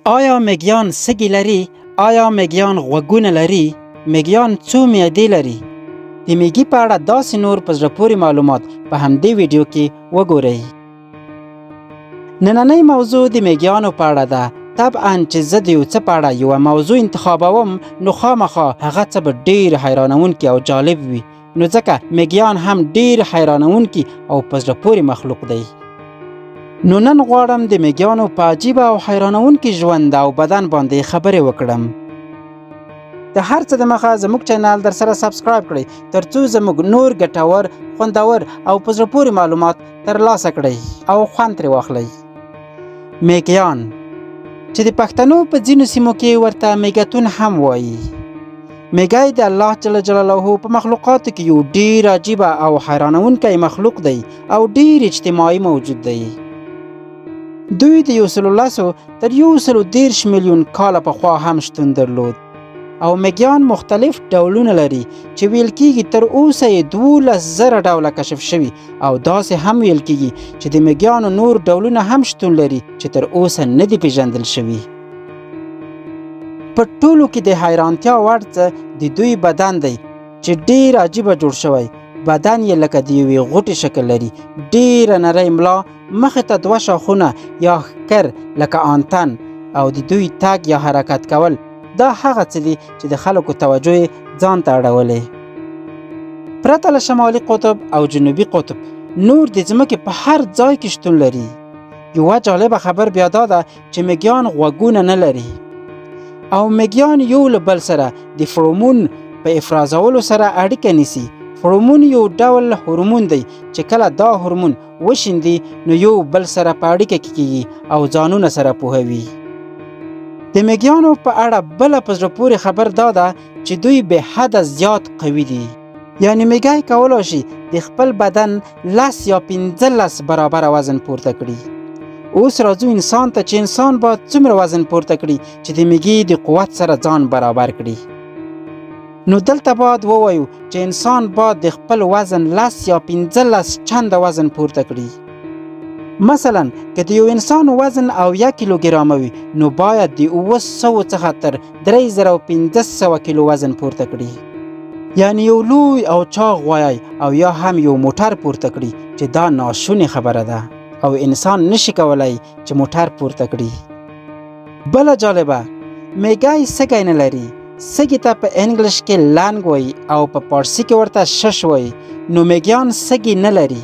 آیا میږیان سږي لري؟ آیا میږیان غوږونه لري؟ میږیان څو معدې لري؟ د میږي په اړه داسې نور په زړه پورې معلومات په همدې ویډیو کې وګورئ. نننۍ موضوع د میږیانو په اړه ده. طبعا چې زه د یو څه په اړه یوه موضوع انتخابوم نو خامخا هغه څه به ډیر حیرانوونکي او جالب وي، نو ځکه میږیان هم ډیر حیرانوونکي او په زړه پورې مخلوق دی. نو نن غواړم د میږیانو په عجیبه او حیرانوونکي ژوند او بدن باندې خبرې وکړم. د هر څه د مخه زموږ چینل در سره subscribe کړئ ترڅو زموږ نور ګټور، خوندور او په زړه پورې معلومات ترلاسه کړئ او خوند ترې واخلئ. میږیان چې د پښتنو په ځینو سیمو کې ورته میږتون هم وایي. میږی د الله جل جلاله په مخلوقاتو کې یو ډیر عجیبه او حیرانوونکی مخلوق دی او ډیر اجتماعي موجود دی. دوی د 110 تر 130 میلیون کاله پخوا هم شتون درلود او میږیان مختلف ډولونه لري چې ویل کیږي تر اوسه یې 12,000 ډوله کشف شوي او داسې هم ویل کیږي چې د میږیانو نور ډولونه هم شتون لري چې تر اوسه نه دي پیژندل شوي. په ټولو کې د حیرانتیا وړ څه د دوی بدن دی چې ډیر عجیبه جوړ شوی. بدن یې لکه د یوې غوټې شکل لري، ډیره نری ملا، مخې ته دوه شاخونه یا ښکر لکه آنتن، او د دوی تګ یا حرکت کول دا هغه څه دي چې د خلکو توجه یې ځان ته اړولې. پرته له شمالي قطب او جنوبي قطب نور د ځمکې په هر ځای کې شتون لري. یوه جالبه خبر بیا دا ده چې میږیان غوږونه نه لري او میږیان یو له بل سره د فرومون په افرازولو سره اړیکه نیسي. فرومون یو ډول هورمون دی چې کله دا هورمون وشیندي نو یو بل سره په اړیکه کې کیږي او ځانونه سره پوهوي. د میږیانو په اړه بله په زړه پورې خبر دا ده چې دوی بې حده زیات قوي دي، یعنی میږی کولای شي د خپل بدن 10 یا 15 برابره وزن پورته کړي. اوس راځو انسان ته چې انسان باید څومره وزن پورته کړي چې د میږي د قوت سره ځان برابر کړي. نو دلته باید ووایو چې انسان باید د خپل وزن 10 یا 15 چنده وزن پورته کړي. مثلا که د یو انسان وزن 70 کیلوګرامه وي نو باید د 700 څخه تر 3500 کیلو وزن پورته کړي، یعنی یو لوی او چاغ غویی او یا هم یو موټر پورته کړي چې دا ناشونې خبره ده او انسان نشي کولای چې موټر پورته کړي. بله جالبه، میږی سږی نه لري. سږي ته په انګلیش کې lung وایي او په پارسي کې ورته شش وایي. نو میږیان سږي نه لري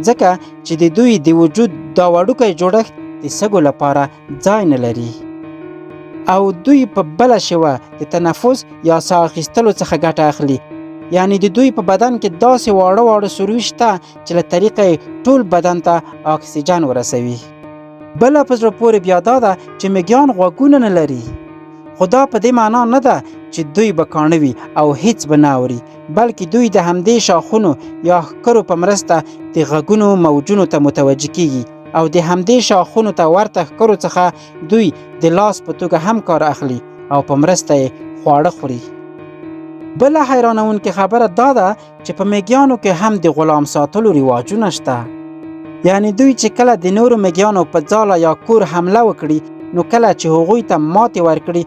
ځکه چې د دوی د وجود دا وړوکی جوړښت د سږو لپاره ځای نه لري او دوی په بله شیوه د تنفس یا ساه اخیستلو څخه ګټه اخلي. یعنی د دوی په بدن کې داسې واړه واړه سروي شته چې له طریقه یې ټول بدن ته اکسیجن ورسوي. بله په زړه پورې بیا دا ده چې میږیان غوږونه نه لري، خو دا په دې معنا نه ده چې دوی به کاڼه وي او هیڅ به نه اوري، بلکې دوی د همدې شاخونو یا ښکرو په مرسته د غږونو موجونو ته متوجه کیږي او د همدې شاخونو ته ورته ښکرو څخه دوی د لاس په توګه هم کار اخلي او په مرسته یې خواړه خوري. بله حیرانوونکې خبره دا ده چې په میږیانو کې هم د غلام ساتلو رواجونه شته، یعنی دوی چې کله د نورو میږیانو په ځاله یا کور حمله وکړي نو کله چې هغوی ته ماتې ورکړي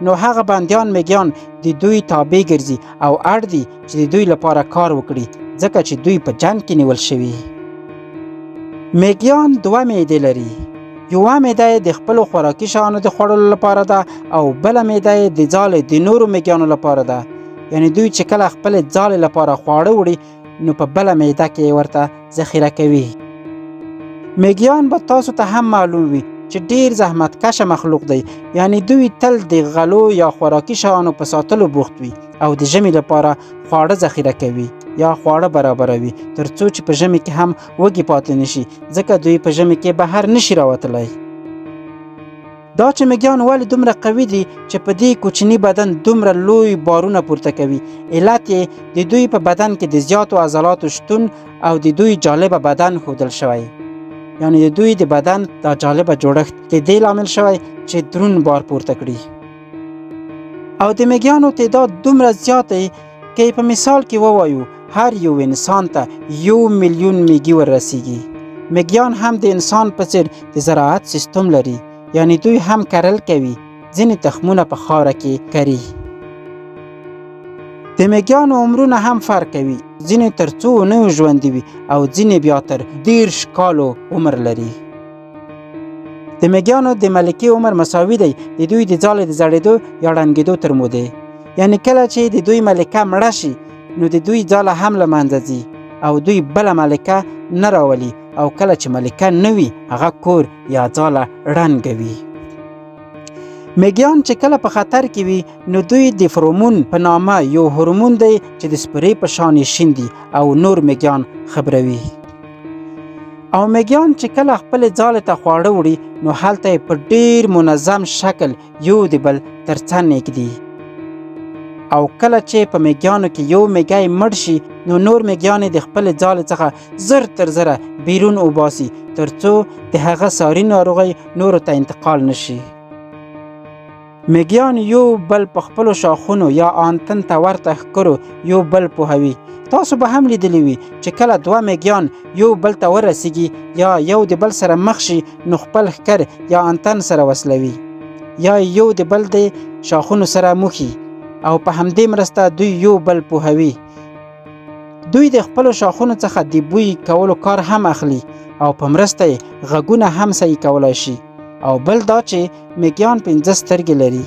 نو هغه بندیان میږیان د دوی تابع ګرځي او اړ دي چې د دوی لپاره کار وکړي ځکه چې دوی په جنګ کې نیول شوي. میږیان دوه معدې لري. یوه معده یې د خپلو خوراکي شیانو د خوړلو لپاره ده او بله معده یې د ځالې د نورو میږیانو لپاره ده. یعنی دوی چې کله خپلې ځالې لپاره خواړه وړي نو په بله معده کې یې ورته ذخیره کوي. میږیان به تاسو ته هم معلوم وي چې ډیر زحمتکشه مخلوق دی، یعنی دوی تل د غلو یا خوراکي شیانو په ساتلو بوخت وي او د ژمي لپاره خواړه ذخیره کوي یا خواړه برابروي ترڅو چې په ژمي کې هم وږي پاتې نشي، ځکه دوی په ژمي کې بهر نشي راوتلی. دا چې میږیان ولې دومره قوي دي چې په دې کوچني بدن دومره لوی بارونه پورته کوي، علت یې د دوی په بدن کې د زیاتو عضلاتو شتون او د دوی جالبه بدن ښودل شوی. یعنی د دوی د بدن دا جالبه جوړښت د دې لامل شوی چې درون بار پورته کړي. او د میږیانو تعداد دومره زیات دی که په مثال کې ووایو هر یو انسان ته 1 میلیون میږي وررسیږي. میږیان هم د انسان په څیر د زراعت سیستم لري. یعنی دوی هم کرل کوي، ځینې تخمونه په خاوره کې کري. د میږیانو عمرونه هم فرق کوي، ځینې تر څو اونیو ژوندي وي او ځینې بیا تر 30 کالو عمر لري. د میږیانو د ملکې عمر مساوي دی د دوی د ځالې د زړېدو یا ړنګېدو تر مودې، یعنی کله چې د دوی ملکه مړه شي نو د دوی ځاله هم له منځه ځي او دوی بله ملکه نه راولي، او کله چې ملکه نه وي هغه کور یا ځاله ړنګه وي. میږیان چې کله په خطر کې وي نو دوی د فرومون په نامه یو هورمون دی چې د سپرې په شان یې شیندي او نور میږیان خبروي. او میږیان چې کله خپلې ځالې ته خواړه وړي نو هلته یې په ډیر منظم شکل یو د بل تر څنګ ږدي. او کله چې په میږیانو کې یو میږی مړ شي نو نور میږیان یې د خپلې ځالې څخه زر تر زره بیرون وباسي ترڅو د هغه ساري ناروغۍ نورو ته انتقال نشي. میږیان یو بل په خپلو شاخونو یا آنتن ته ورته ښکرو یو بل پوهوي. تاسو به هم لیدلی وي چې کله دوه میږیان یو بل ته ورسیږي یا یو د بل سره مخ شي نو خپل ښکر یا آنتن سره وصلوي یا یو د بل د شاخونو سره موښي، او په همدې مرسته دوی یو بل پوهوي. دوی د خپلو شاخونو څخه د بوی کولو کار هم اخلي او په مرسته یې غږونه هم صحیح کولای شي. او بل دا چې میږیان 5 سترګې لري.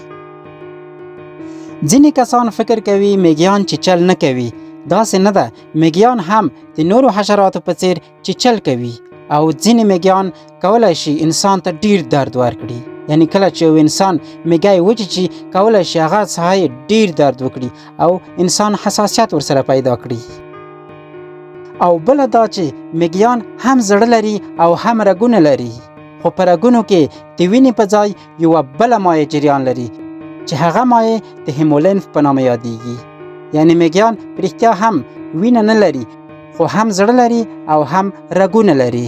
ځینې کسان فکر کوي میږیان چیچل نه کوي، داسې نه ده. میږیان هم د نورو حشراتو په څیر چیچل کوي، او ځینې میږیان کولای شي انسان ته ډیر درد ورکړي. یعنی کله چې یو انسان میږی وچیچي کولای شي هغه څخه یې ډیر درد وکړي او انسان حساسیت ورسره پیدا کړي. او بله دا چې میږیان هم زړه لري او هم رګونه لري، خو په رګونو کې د وینې په ځای یوه بله مایع جریان لري چې هغه مایع د هیمولینف په نامه یادیږي. یعنی میږیان په رښتیا هم وینه نه لري، خو هم زړه لري او هم رګونه لري.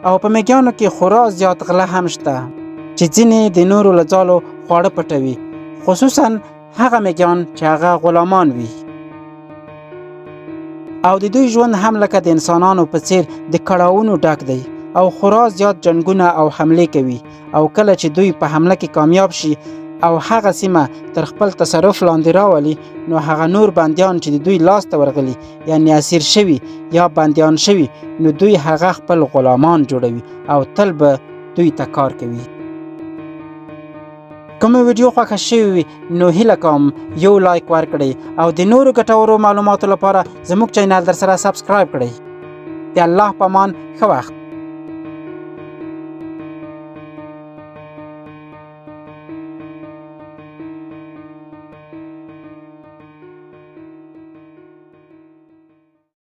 او په میږیانو کې خورا زیات غله هم شته چې ځینې د نورو له ځالو خواړه پټوي، خصوصا هغه میږیان چې هغه غلامان وي. او د دوی ژوند هم لکه د انسانانو په څیر د کړاوونو ډک دی او خورا زیات جنګونه او حملې کوي. او کله چې دوی په حمله کې کامیاب شي او هغه سیمه تر خپل تصرف لاندې راولي نو هغه نور بندیان چې د دوی لاس ته ورغلي، یعنی اسیر شوي یا بندیان شوي، نو دوی هغه خپل غلامان جوړوي او تل به دوی ته کار کوي. که مو ویډیو خوښه شوې وي نو هیله کوم یو لایک ورکړئ او د نورو ګټورو معلوماتو لپاره زموږ چینل در سره subscribe کړئ. د الله په امان، ښه وخت.